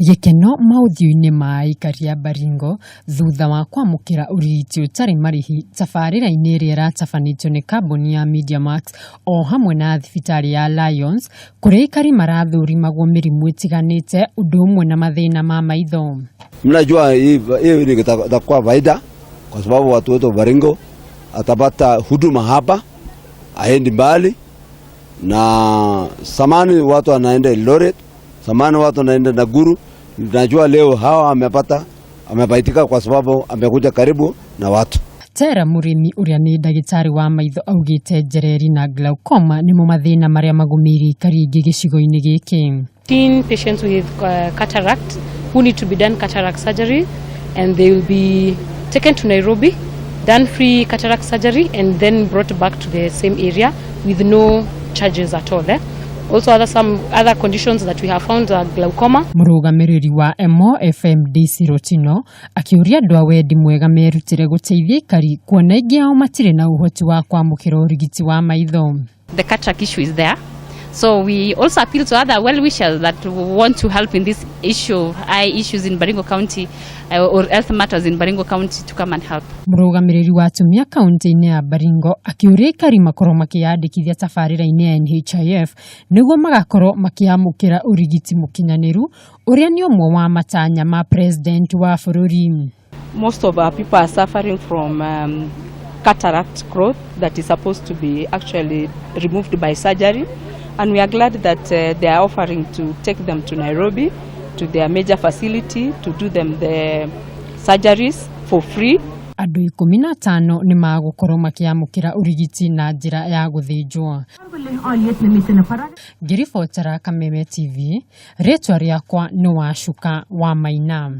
Gĩkeno maũthiũ-inĩ ma aikari a Baringo thutha wa kwamũkĩra ũrigiti ũtarĩ marĩhi tabarĩra-inĩ ĩrĩa ĩratabanĩtio nĩ kambuni ya Mediamax o hamwe na thibitarĩ ya Lions, kũrĩa aikari marathũrimagwo mĩrimũ ĩtiganĩte ũndũ ũmwe na mathĩna ma maitho. Mnajua hii hii itakuwa faida kwa sababu watu wetu wa Baringo atapata huduma hapa, aendi mbali. Na zamani watu wanaenda Eldoret, zamani watu wanaenda Nakuru. Najua leo hawa amepata, amefaidika kwa sababu amekuja karibu na watu. Tera Mũrĩmi ũrĩa nĩ ndagĩtarĩ wa maitho augĩte njereri na glaucoma nĩmo mathĩna marĩa magũmĩire aikari aingĩ gĩcigo-inĩ gĩkĩ. 15 patients with cataract who need to be done cataract surgery, and they will be taken to Nairobi, done free cataract surgery, and then brought back to the same area with no charges at all. Eh? Also, other some other conditions that we have found are glaucoma. Mũrũgamĩrĩri wa Emo FM Daisy Rotino akĩũria andũ a wendi mwega merutĩre gũteithia aikari kuona aingĩ ao matirĩ na ũhoti wa kwamũkĩra ũrigiti wa maitho. The cataract issue is there. So we also appeal to other well-wishers that want to help in this issue of eye issues in Baringo County or health matters in Baringo County to come and help. Mũrũgamĩrĩri wa atumia kaunti-inĩ ya Baringo akĩũria aikari makorwo makĩyandĩkithia tabarĩra-inĩ ya NHIF nĩguo magakorwo makĩamũkĩra ũrigiti mũkinyanĩru ũrĩa nĩ ũmwe wa matanya ma president wa bũrũri. Most of our people are suffering from cataract growth that is supposed to be actually removed by surgery. And we are glad that they are offering to take them to Nairobi, to their major facility, to do them the surgeries for free. Andũ 15 nĩ magũkorwo makĩamũkĩra ũrigiti na njĩra ya gũthĩnjwo. Ngĩribotera Kameme TV, rĩtwa rĩakwa nĩ Wacuka wa Maina.